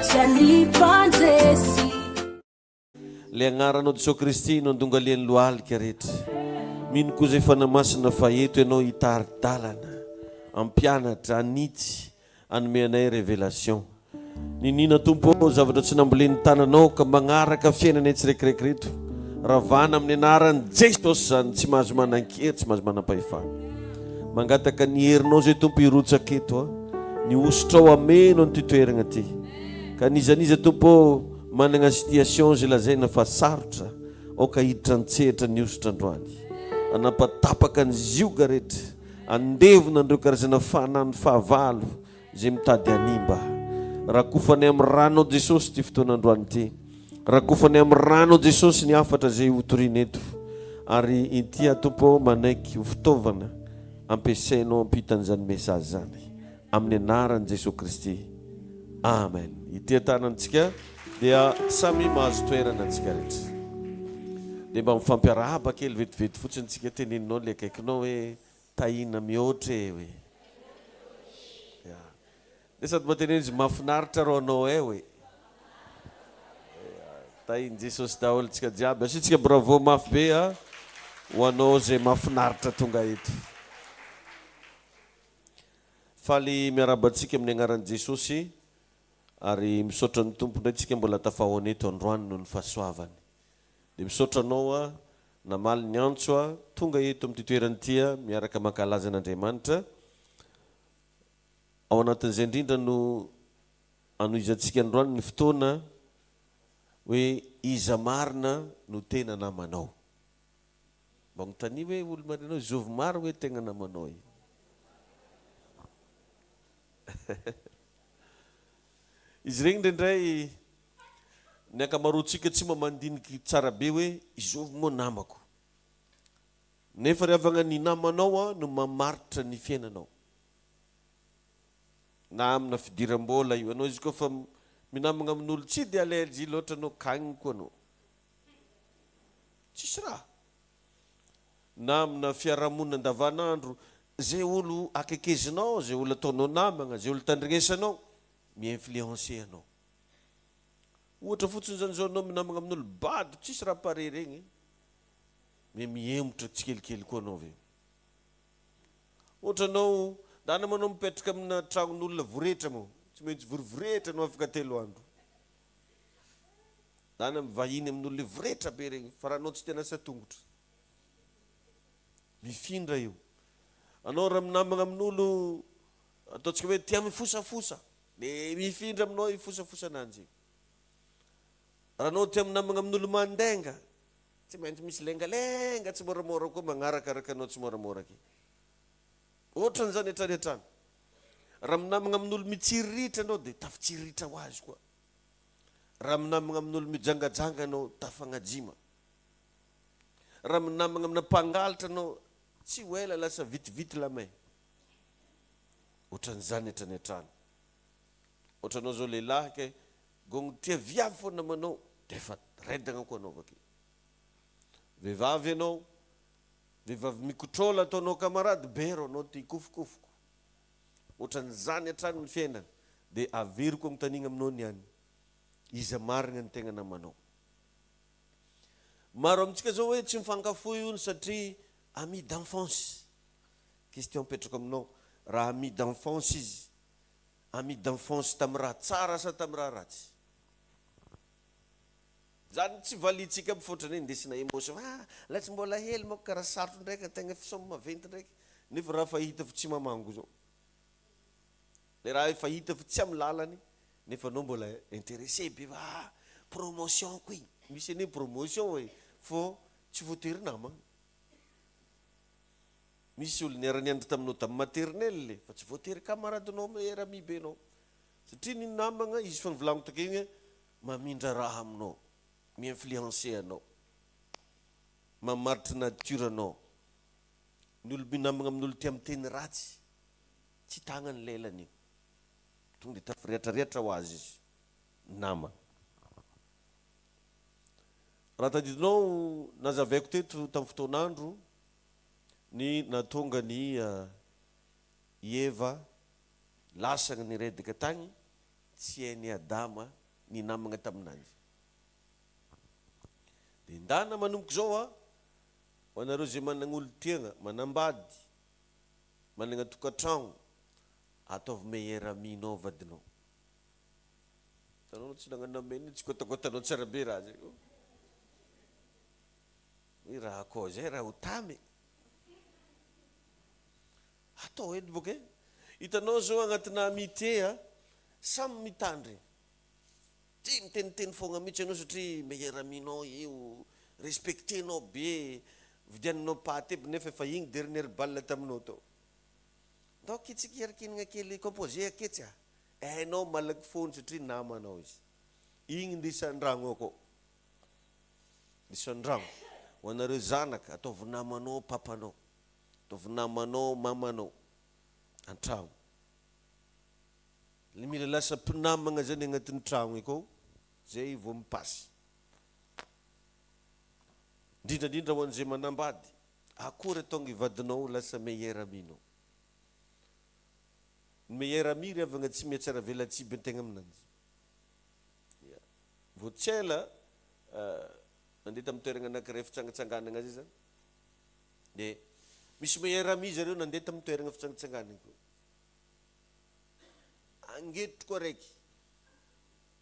Sambatra ny mpandresy. Le agnaranao Jesoa Kristy no andongalian'ny lohalika rehetra. Mino koa zay Fanahy Masina fa eto ianao hitari-dalana, hampianatra, hanitsy, hanome anay révélation. Niniana Tompo ô, zavatra tsy nambolen'ny tananao ka magnaraka fiainanay tsirekiraiky reto. Ravana amin'ny anaran'i Jesosy zany, tsy mahazo manan-kery, tsy mahazo manam-pahefana. Mangataka ny herinao zay Tompo hirotsaka eto a. Ny hosotrao hameno an'ity toeragna ty. Ka n'iza n'iza Tompo ô managna situation izay lazaina fa sarotra, aoka hiditra an-tsehatra ny hosotra androany. Hanapatapaka ny zioga rehetra, handevona an'ireo karazana fanan'ny fahavalo izay mitady hanimba. Rakofany amin'ny ranao Jesosy ity fotoana androany ity. Rakofany amin'ny ranao Jesosy ny hafatra izay hotorina eto. Ary inty aho Tompo ô manaiky ho fitaovana ampiasainao hampita an'izany message izany. Amin'ny anaran'i Jesoa Kristy. Amen. Ity an-tanantsika dia samy mahazo toerana antsika rehetra. Dia mba mifampiarahaba kely vetivety fotsiny tsika, teneninao le akaikinao hoe tahina mihoatra e hoe. Ya. Dia sady mba teneno izy mahafinaritra rô anao e hoe. Tahin'i Jesosy daholo tsika jiaby. Asiantsika bravo mafy be a ho anao izay mahafinaritra tonga eto. Faly miarahaba antsika amin'ny agnaran'i Jesosy ary misaotra ny Tompo indray tsika mbola tafahaona eto androany noho ny fahasoavany. Dia misaotra anao aho namaly ny antso aho tonga eto amin'ity toerana ity aho miaraka mankalaza an'Andriamanitra. Ao anatin'izay indrindra no anohizantsika androany ny fotoana hoe iza marina no tena namanao. Mba anontania hoe olo marinao zovy maro hoe tegna namanao io. Izy regny indraindray ny ankamaroantsika tsy mba mandiniky tsara be hoe izovy moa namako. Nefa ry havagna ny namanao no mamaritra ny fiainanao. Na amina fidiram-bola io, anao izy koa fa minamagna amin'olo tsy de allergie loatra anao kagny koa anao. Tsisy raha. Na amina fiarahamonina andavanandro, zay olo akekezinao, zay olo ataonao namagna, zay olo tandrignesanao, mi-influencer anao. Ohatra fotsiny zany zao anao minamagna amin'olo bado tsisy raha pare regny, me mihemotra tsikelikely koa anao avy eo. Ohatra anao, ndana manao mipetraka amina tragnon'olona voretra moa, tsy maintsy vorivoretra anao afaka telo andro. Zany mivahiny amin'olo le voretra be regny fa raha anao tsy tena asa tongotra. Mifindra io. Anao raha minamagna amin'olo ataontsika hoe tia mifosafosa de mifindra aminao io fosafosananjy io. Raha anao tia minamagna amin'olo mandenga tsy maintsy misy lengalenga tsimoramora koa magnarakaraka anao tsimoramora ake. Ohatran'izany hatrany hatrany. Raha minamagna amin'olo mitsiriritra anao de tafitsiriritra ho azy koa. Raha minamagna amin'olo mijangajanga anao tafagnajima. Raha minamagna amina mpangalatra anao tsy ho ela lasa vite vite la main. Ohatran'izany hatrany hatrany. Ohatra anao zao lehilahy kay gogno tia viavy fô namanao de efa redagna koa anao avake. Vehivavy anao, vehivavy mikotrôla ataonao camarade be rô anao ty hikofokofoko. Ohatran'izany hatrany ny fiainana. Dia averiko anontaniana aminao ny any, iza marina ny tegna namanao? Maro amintsika zao hoe tsy mifankafoy hono satria ami d'enfance. Question apetrako aminao, raha ami d'enfance izy, ami d'enfance tamin'ny raha tsara sa tamin'ny raha ratsy? Zany tsy valiantsika aby fa ohatran'ny hoe indesina emotion, ah lay tsy mbola hely manko karaha sarotro ndraiky tegna fisaoma maventy ndraiky, nefa raha fa hita fa tsy mamango zao. Le raha efa hita fa tsy amin'ny lalany nefa anao mbola intéressé be fa ah promotion ko igny, misy anie promotion e fô tsy voatery namagna, misy olo niara-nianatra taminao tamin'ny maternelle fa tsy voatery camarade-nao meilleur ami be nao satria ny namagna izy efa nivolagno takeo igny mamindra raha aminao, mi-influencer anao, mamaritry nature-nao, ny olo minamagna amin'olo tia miteny ratsy Tsy tagnany lelany io. Tonga dia tafiriatrariatra ho azy izy. Nama. Raha tadidinao, nazavaiko teto tamin'ny fotoan'andro ny nahatonga an'i i Eva lasagny niredika tagny. Tsy hain'i Adama ny namagna taminanjy. Dia ndana manomboka izao a, ho anareo izay managna olon-tiagna, manambady, managna tokantragno, ataovy meilleur ami-nao vadinao. Hitanao anao tsy nagnano amen, tsy kôtakôtanao tsara be raha zay. Hoe raha akao zay raha ho tamy e. Atao edy boka e. Hitanao zao agnatina amitié a, samy mitandrigny. Tsy miteniteny fogna mihitsy anao satria meilleur ami-nao io, respecter-nao be, vidianinao paty aby nefa efa igny dernière balle taminao tao. Ndao kitsy hiarikinigna kely composé aketsy a. Hainao malaky fony satria namanao izy. Igny ndesan-dragno akao. Ndesan-dragno. Ho anareo zanaka, ataovy namanao papanao. Ataovy namanao mamanao an-tragno. Le mila lasa mpinamagna zany agnatin'ny tragno akao zay vao mipasy. Indrindra indrindra ho an'izay manambady, akory ataongy vadinao lasa meilleur ami-nao. Ny meilleur ami ry havagna tsy mihatsaravelatsiby antegna aminanjy. Ya. Vao tsy ela nandeha tamin'ny toeragna anakiray fitsangatsanganagna zay zany. Dia misy meilleur ami zareo nandeha tamin'ny toeragna fitsangatsanganagna koa. Angetroko araiky.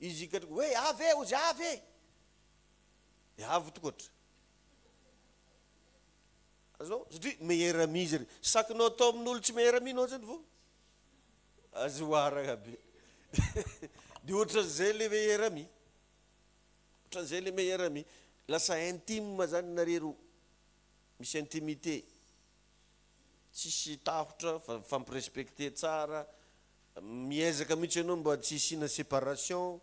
Izy ikatroko hoe avy e, ozy avy e. Dia avy tokoatra. Azonao? Satria meilleur ami zany. Sakinao atao amin'olo tsy meilleur ami nao zany vao azo oharagna be. Dia ohatran'izay le meilleur ami. Ohatran'izay le meilleur ami. Lasa intime zany nareo roa. Misy intimité. Tsisy tahotra fa mifampirespecter tsara. Miezaka mihitsy ianao mba tsy hisiana séparation,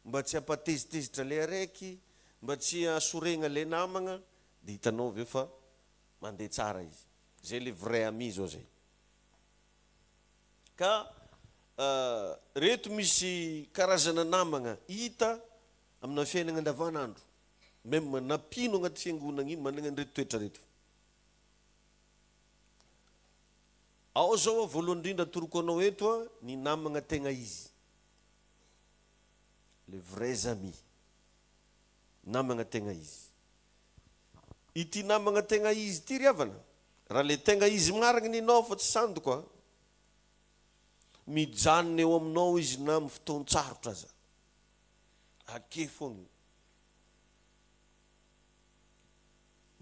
mba tsy hampatezitezitra le araiky, mba tsy hahasoregna le namagna. Dia hitanao avy eo fa mandeha tsara izy. Zay le vrai ami zao zay. Ka reto misy karazana namagna hita amina fiainagna andavanandro, même na mpino agnaty fiangonagna io managna an'ireto toetra reto. Ao zao a, voalohany indrindra atoroko anao eto a, ny namagna tegna izy, les vrais amis, namagna tegna izy. Ity namagna tegna izy ity ry havana, raha le tegna izy marigny ninao fa tsy sandoko a, mijanona eo aminao izy na amin'ny fotoan-tsarotra aza, ake foagna io,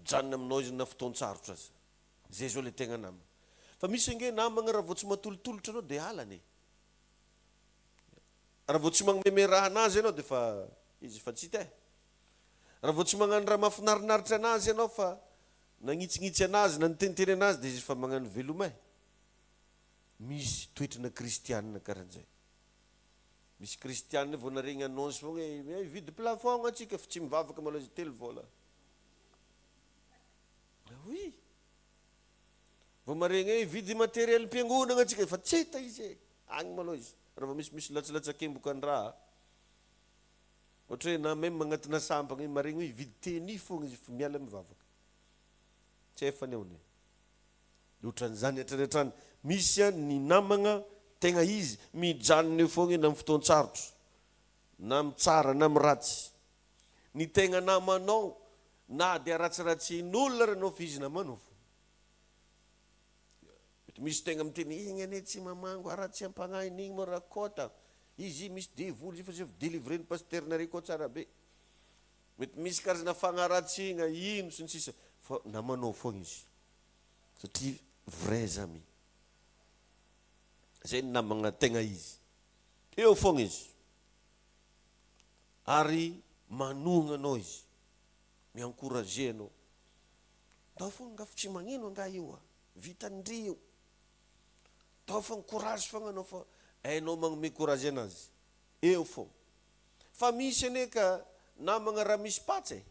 mijanona aminao izy na fotoan-tsarotra aza, zay zao le tegna namagna. Fa misy ange namagna raha vao tsy matolotolotra anao de halany e. Raha vao tsy magnomeme raha anazy ianao de fa izy efa tsy hita e. Raha vao tsy magnano raha mahafinarinaritra anazy ianao fa nagnitsinitsy anazy na niteniteny anazy dia izy efa magnano veloma e. Misy toetrana kristianina karan'izay. Misy kristianina vao naregny annonce fogna hoe hividy plafond antsika fa tsy mivavaka maloha izy 3 vola. Oui. Vao maregny hoe hividy matériel mpiangonana antsika efa tsy hita izy e. Agny maloha izy. Raha vao misimisy latsalatsakembokan-draha. Ohatra hoe na même agnatina sampagna io maregny hoe hividy tenue fogna izy fa miala mivavaka. Tsy efany ao ne. De ohatran'izany hatrany hatrany. Misy a ny namagna tegna izy mijanona eo fogna na amin'ny fotoan-tsarotra, na amin'ny tsara na amin'ny ratsy. Ny tegna namanao na dia ratsiratsian'olona ary anao fa izy namanao fo. Mety misy tegna miteny igny anie tsy mamango haratsiam-pagnahin'igny moa rakota. Izy misy devoly izy fa zay délivrer-n'ny pasteur-nareo koa tsara be. Mety misy karazana fagnaratsiana ino sy ny sisa fa namanao foagna izy satria vrais amis. Zay ny namagna tegna izy. Eo foagna izy. Ary manohagna anao izy. Mi-encourager anao. Ndao foagna nga fa tsy magnino angaha io a. Vitan-dry io. Ndao foagna courage foagna anao fa hainao magnome courage anazy. Eo foagna. Fa misy anie ka namagna raha misy patsa e.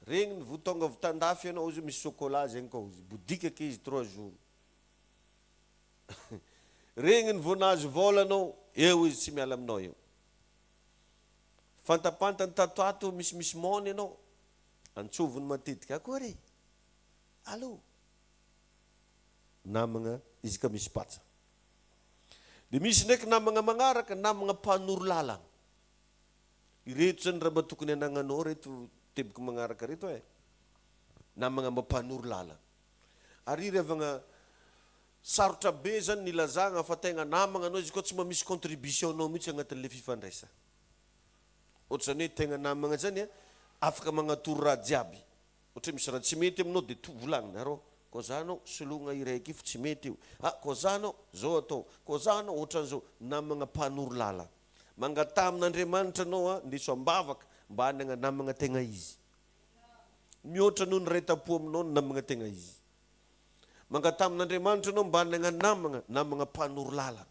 Regny ny vo tonga avy tandafy ianao ozy misy chocolat zegny koa ozy bodika ke izy 3 jours. Regny ny vo nahazo vôla anao eo izy tsy miala aminao eo. Fantapantany tato ato misimisy mony ianao antsoviny matetika akory e. Allô. Namagna izy ka misy patsa. Dia misy ndraiky namagna magnaraka, namagna mpanoro lalagna. Ireto zany raha mba tokony anagnanao reto teboky magnaraka reto e. Namagna mba mpanoro lalagna. Ary ry havagna, sarotra be zany ny ilazagna fa tegna namagna anao izy koa tsy mba misy contribution-nao mihitsy agnatin'le fifandraisana. Ohatr'izany hoe tegna namagna zany afaka magnatoro raha jiaby. Ohatra hoe misy raha tsy mety aminao dia to volagnina arô koa za anao soloigna i raiky io fa tsy mety io, ah koa za anao zao atao, koa za anao ohatran'izao, namagna mpanoro lalagna. Mangataha amin'Andriamanitra anao an, ndeso am-bavaka mba hanagna namagna tegna izy. Mihoatra noho ny ray tam-po aminao ny namagna tegna izy. Mangataha amin'Andriamanitra anao mba hanagna namagna, namagna mpanoro lalagna.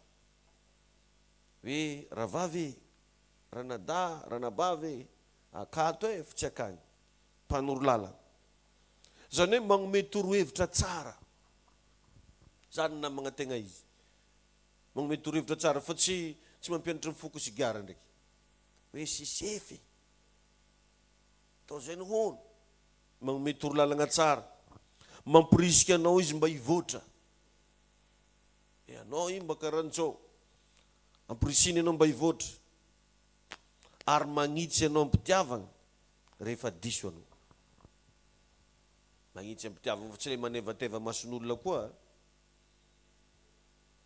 Hoe rahavavy e, ranadahy, ranabavy e, akato e, fa tsy akagny. Mpanoro lalana. Izany hoe magnomey torohevitra tsara. Izany ny namagna tegna izy. Magnomey torohevitra tsara fa tsy tsy mampianatra mifoko sigara ndraiky. Hoe sisefy e. Atao izay ny hono. Magnomey torolalagna tsara. Mamporisika anao izy mba hivoatra. E anao iny mba karahan'izao. Amporisihiny ianao mba hivoatra. Ary magnitsy anao am-pitiavagna rehefa diso anao. Magnitsy am-pitiavagna fa tsy ilay manevateva mason'olona koa a.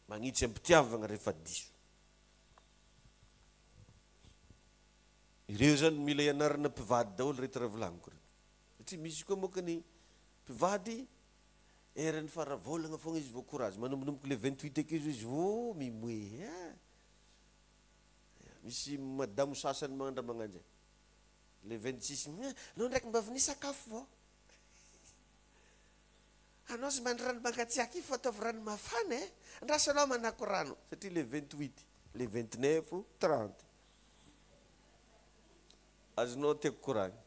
Magnitsy am-pitiavagna rehefa diso. Ireo zany mila ianarana mpivady daholo reto raha volagniko reto. Satria misy koa moka ny mpivady eran'ny fara-volagna fogna izy vao courage. Manombonomboka le 28 akeo zao izy oh mimoe ah. Misy madamo sasany magnandra magnanjay. Le 26 mai, anao ndraiky mba avy nisakafo vao? Anao sy mandry rano mangatsiaka io fa ataovy rano mafana e! Andraso anao manako rano satria le 28, le 29, 30. Azonao tiako koragna.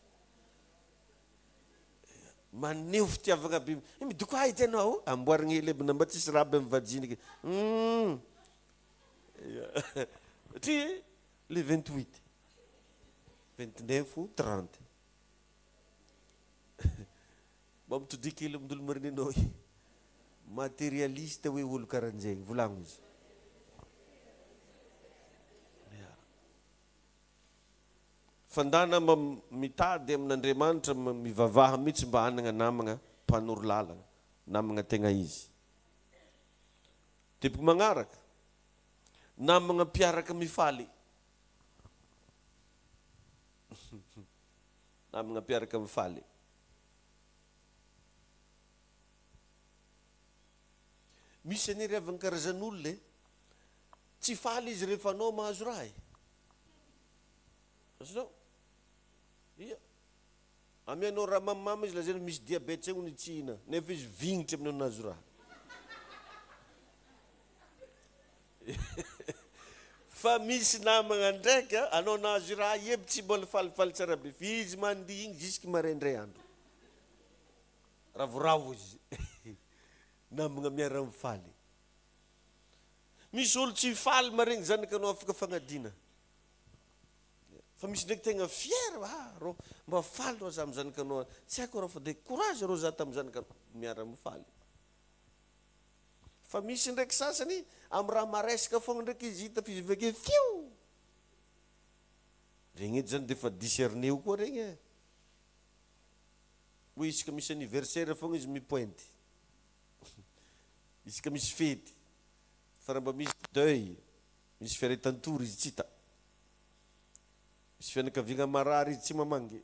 Maneho fitiavagna be. Midoko ahitra ianao, amboarigna hely aby na mba tsisy raha aby amin'ny vajiniky. Hum. Satria Le 28, 29, 30. Mba mitodia kely amin'olo marina anao e. Materialiste hoe olo karanjegny, volagno izy. Fa ndana mba mitady amin'Andriamanitra, mivavaha mihitsy mba hanagna namagna mpanoro lalagna, namagna tegna izy. Teboky magnaraka. Namagna mpiaraka mifaly. Namagna mpiaraka mifaly. Misy anie ry havana karazan'olona e. Tsy faly izy rehefa anao mahazo raha e. Azonao? Ia. Amianao raha mamimamy izy lazainy misy diabète zay hono tsy hihina nefa izy vignitra aminao nahazo raha. Fa misy namagna ndraiky anao nahazo raha ieby tsy mbola falifaly tsara be fa izy mandihy igny jusque maraindray andro. Ravoravo izy. Namagna miara mifaly. Misy olo tsy faly maregny zanakanao afaka fagnadina. Fa misy ndraiky tegna fier ah rô mba faly rô za am zanakanao tsy haiko rô fa de courage rô za tam zanakanao miara mifaly. Fa misy ndraiky sasany am raha maresaka fogna ndraiky izy hita fa izy avy ake fioo! Regny edy zany defa discerner-o koa regny e! Hoe isaka misy anniversaire fogna izy mi-pointy, isaka misy fety, fa raha mba misy deuil, misy fiaretan-tory izy tsy hita. Misy fianakaviagna marary izy tsy mamangy.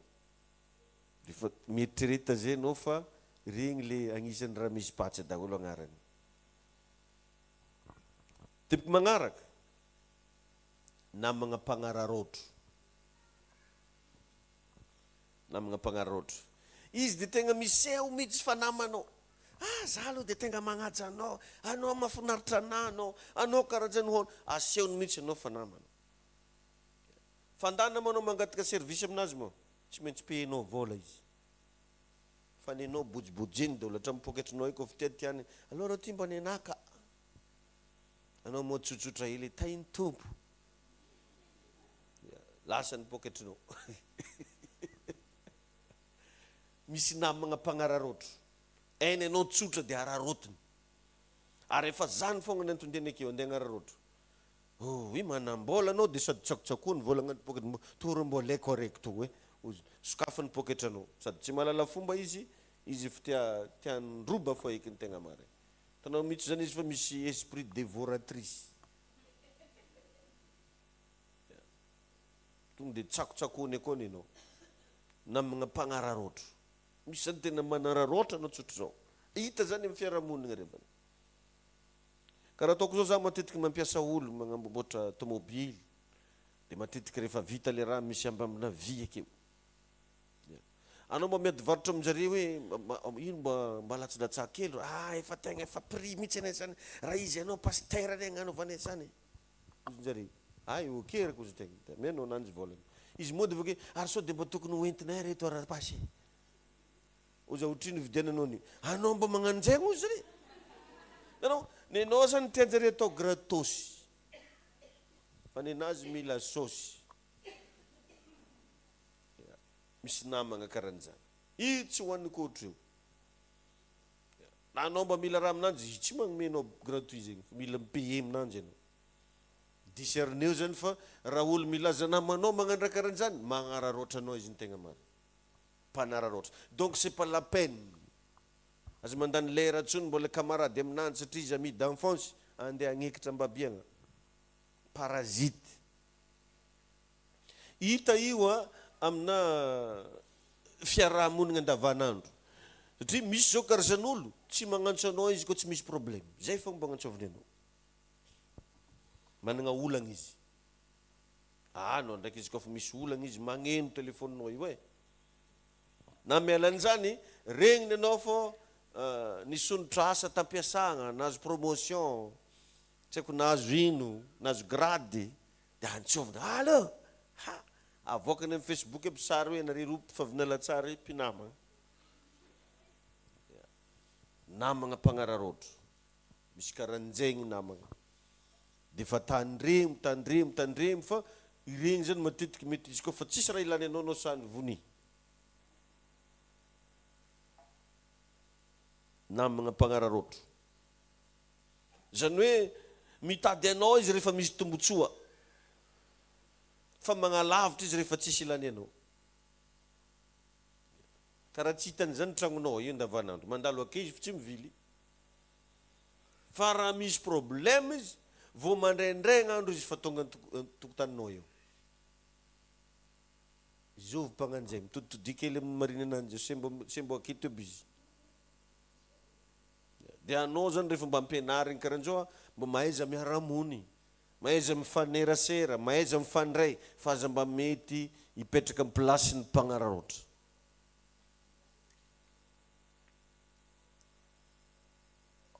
Rehefa mieritrereta zay anao fa regny le agnisan'ny raha misy patsa daholo agnarany. Teboky magnaraka, namagna mpagnararaotro. Namagna mpagnararaotro. Izy de tegna miseho mihitsy fa namanao. Ah za aloha de tegna magnaja anao, anao mahafinaritra anah anao, anao karaha zany hono. Asehony mihitsy anao fa namana. Fa ndana manao mangataka service aminazy moa tsy maintsy payer-nao vola izy. Fa nenao bojibojiny daholo hatramin'ny poketrinao io kôfa tia tiany aleo rô ty mba nenah ka. Anao moa tsotsotra hely tahin'ny Tompo. Lasa ny poketrinao. Misy namagna mpagnararaotro. Hainy anao tsotra dia araraotiny. Ary efa zany fogna ny anton-diany akeo, andeha hagnararaotro. Oh, manam-bola anao dia sady tsakotsakoa ny vola agnaty poketra, toro mbola haiko araiky to e, hozy, sokafy ny poketranao, sady tsy mahalala fomba izy, izy efa tia tia handroba fô eky ny tegna marigny. Hitanao mihitsy zany izy fa misy esprit dévoratrice. Tonga dia tsakotsakoany akao ny anao. Namagna mpagnararaotro. Misy zany tena manararaotra anao tsotr'izao. Hita zany amin'ny fiarahamonigna ry havana. Karaha ataoko zao za matetiky mampiasa olo magnamboamboatra tomobily de matetiky rehefa vita le raha misy ambambina vy akeo. Anao mba miady varotra aminjareo hoe ino mba mba latsidatsaha kely ah efa tegna efa prix mihitsy anie zany raha izy anao pasitera anie agnanaovanay zany. Hozy njare ay ok rako hozy tegna de amenao ananjy volany. Izy mody avake ary sao de mba tokony ho entinay reto ara-pasy e. Oza otrino ividiananao an'io? Anao mba magnano njegny ozy zany e! Hitanao, nenao zany tianjare atao gratos, fa nenazy mila saosy. Ya, misy namagna karan'izany. Io tsy ho an'ny kôtro io. Ya, na anao mba mila raha aminanjy, izy tsy magnome anao gratuit zegny, fa mila mi-payer aminanjy anao. Discerneo zany fa raha olo milaza namanao magnano raha karan'izany, magnararaotra anao izy ny tegna marina. Mpanararaotra. Donc c'est pas la peine. Aza mandany lera tsony mbola camarade aminanjy satria izy ami d'enfance andeha hagnekitra ambabiagna. Parasite. Hita io a amina fiaraha-monigna andavanandro. Satria misy zao karazan'olo tsy magnantso anao izy koa tsy misy problème. Zay fogna mba agnantsoviny anao. Managna olagna izy. Ah non ndraiky izy koa fa misy olagna izy magneno telephone-nao io eh. Na miala an'izany, regniny anao fô nisondrotra asa tampiasagna, nahazo promotion, tsy haiko nahazo ino, nahazo grade, de antsovina, allo! Ha! Avoakany amin'ny facebook aby sary hoe nareo roa mpifavinala tsara io mpinamagna. Namagna mpagnararaotro. Misy karanjegny namagna. De efa tandremo, tandremo, tandremo fa iregny zany matetiky mety izy koa fa tsisy raha ilany anao anao sahy vonia. Namagna mpagnararaotro. Zany hoe mitady anao izy rehefa misy tombotsoa fa magnalavitra izy rehefa tsisy ilany anao. Karaha tsy hitany zany tragnonao io andavanandro, mandalo ake izy fa tsy mivily. Fa raha misy problème izy vao mandraindraigna andro izy fa tonga an-tokotaninao eo. Zovy mpagnano zay, mitoditodia kely amin'ny marina ananjy eo, sembo sembo aketo aby izy. Dia anao zany rehefa mba ampianarigny karan'zao mba mahaiza miara-mony, mahaiza mifanerasera, mahaiza mifandray fa aza mba mety hipetraka amin'ny place-n'ny mpagnararaotra.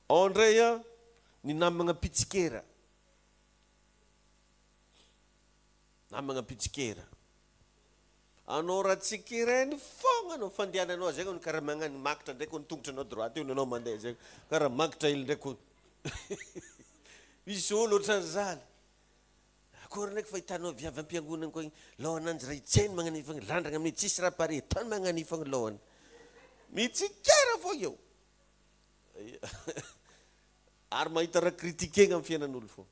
Ao indray an, ny namagna mpitsikera. Namagna mpitsikera. Anao raha tsikerainy foagna anao, fandehananao zegny hono karaha magnano makitra ndraiky hono tongotranao droite hono anao mandeha zegny, karaha makitra hely ndraiky hono. Misy olo ohatran'izany. Akory ndraiky fahitanao viavy am-piangonana koa igny, lôhananjy raha itseny magnan'io fogna, landragna amin'io tsisy raha pare, tany magnan'io fogna lôhany. Mitsikera fogna eo. Ary mahita raha critiquer-gna amin'ny fiainan'olo fogna.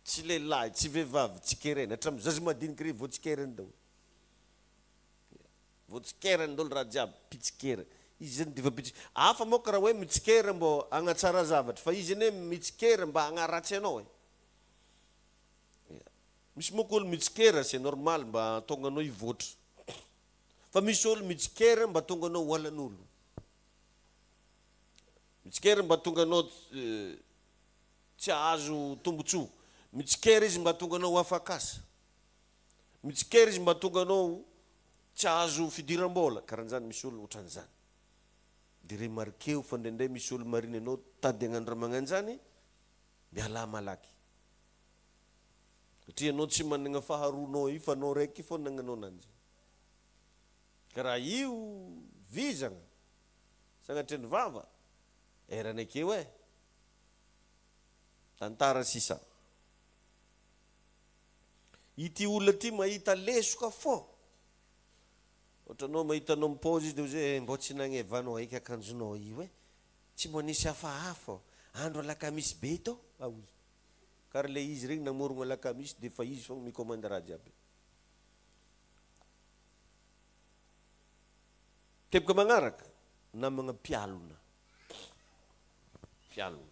Tsy lehilahy, tsy vehivavy, tsikerena, hatramin'ny zaza madiniky regny voatsikerany daholo. Voatsikerany daholo raha jiaby, mpitsikera. Izy zany defa mpitsikera. Hafa manko raha hoe mitsikera mbô hagnatsara zavatra, fa izy anie mitsikera mba hagnaratsy anao e. Misy manko olo mitsikera, c'est normal mba hahatonga anao hivoatra. Fa misy olo mitsikera mba hahatonga anao ho halan'olo. Mitsikera mba hahatonga anao tsy hahazo tombotsoa. Mitsikera izy mba hahatonga anao ho afak'asa. Mitsikera izy mba hahatonga anao tsy hahazo fidiram-bola. Karan'izany misy olo otran'izany. De remarqueo fa indraindray misy olo marina anao tady hagnano raha magnan'izany, mialà malaky. Satria anao tsy managna faharoanao io fa anao raiky io fô nagnanao ananjy. Ka raha io vizagna, sagnatria ny vava, erany akeo e. Tantara sisa. Ity olona ity mahita lesoka fô. Ohatra anao mahita anao mipaozy izy de hozy hoe mbô tsy nagnevanao eky akanjonao io e. Tsy mbô nisy hafahafa ô. Andro alakamisy be tô, ah oui. Kara le izy regny namorogno alakamisy de fa izy fogna mi-commande raha jiaby. Teboka magnaraka, namagna mpialona. Mpialona.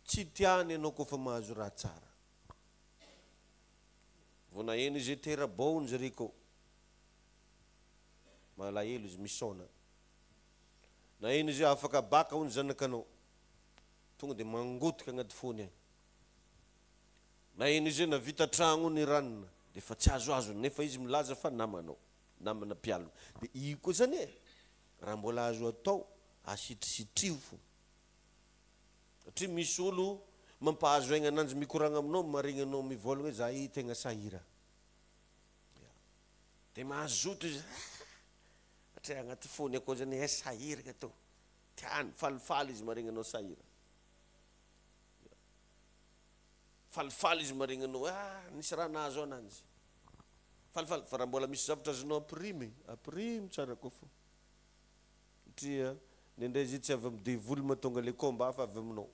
Tsy tiany anao kôfa mahazo raha tsara. Vao naheno izy hoe tera-bao hono zare kô. Malahelo izy, misaona. Naheno izy hoe afaka baka hono zanakanao. Tonga dia mangotika agnaty fony agny. Naheno izy hoe navita tragno hono i ranona, dia efa tsy azoazony nefa izy milaza fa namanao, namana mpialona. Dia io koa zany e, raha mbola azo atao, asitrisitriho fo. Satria misy olo mampahazo aigna ananjy mikoragna aminao, maregny anao mivôlagna hoe za i tegna sahira. Ya. Dia mazoto izy, ah! Satria agnaty fony akao zany, eh sahiragna tô. Tiany, falifaly izy maregny anao sahiragna. Ya. Falifaly izy maregny anao hoe ah nisy raha nahazo ananjy. Falifaly, fa raha mbola misy zavatra azonao ampirimy, ampirimo tsara koa fô. Satria indraindray izy io tsy avy amin'ny devoly mahatonga le combat fa avy aminao.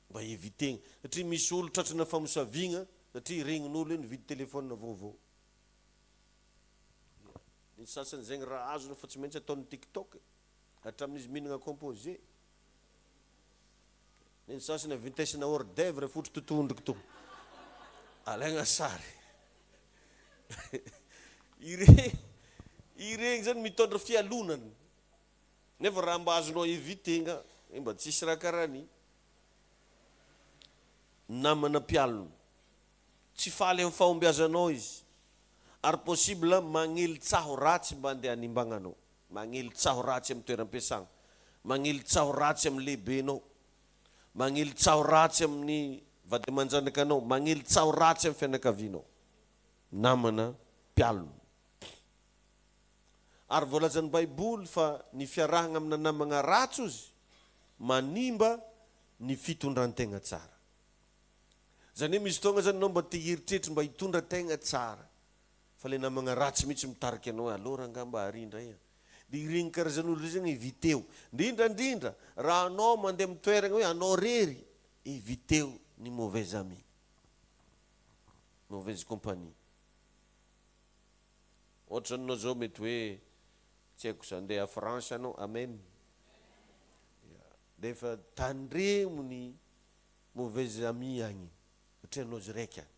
Mba eviter-gna. Satria misy olo tratrana famosaviagna satria regnin'olo hoe nividy téléphone vaovao. Ny sasany zegny raha azony fa tsy maintsy ataony tiktok hatramin'izy mihinagna composé. Ny sasany vitesse-na hors d'oeuvre fotry totohondriko to. Alaigna sary. Iregny iregny zany mitondra fialonana. Nefa raha mba azonao eviter-gna mba tsisy raha karaha an'igny. Namana mpialona. Tsy faly amin'ny fahombiazanao izy. Ary possible magnely tsaho ratsy mba andeha hanimbagna anao. Magnely tsaho ratsy amin'ny toeram-piasagna. Magnely tsaho ratsy amin'ny lehibenao. Magnely tsaho ratsy amin'ny vady aman-janakanao. Magnely tsaho ratsy amin'ny fianakavianao. Namana mpialona. Ary voalazan'ny Baiboly fa ny fiarahagna amina namagna ratsy ozy manimba ny fitondran-tegna tsara. Zany hoe misy fotoagna zany anao mba te hieritreritry mba hitondra tegna tsara fa le namagna ratsy mihitsy mitarika anao hoe aleo rangah mba ary indray a! De iregny karazan'olo rey zegny eviteo, ndrindra ndrindra raha anao mandeha amy toeragna hoe anao rery, eviteo ny mauvaise amie, mauvaise compagnie. Ohatra zany anao zao mety hoe tsy haiko za andeha à France anao, amen, ya, de efa tandremo ny mauvaise amie agny satria anao izy raiky agny.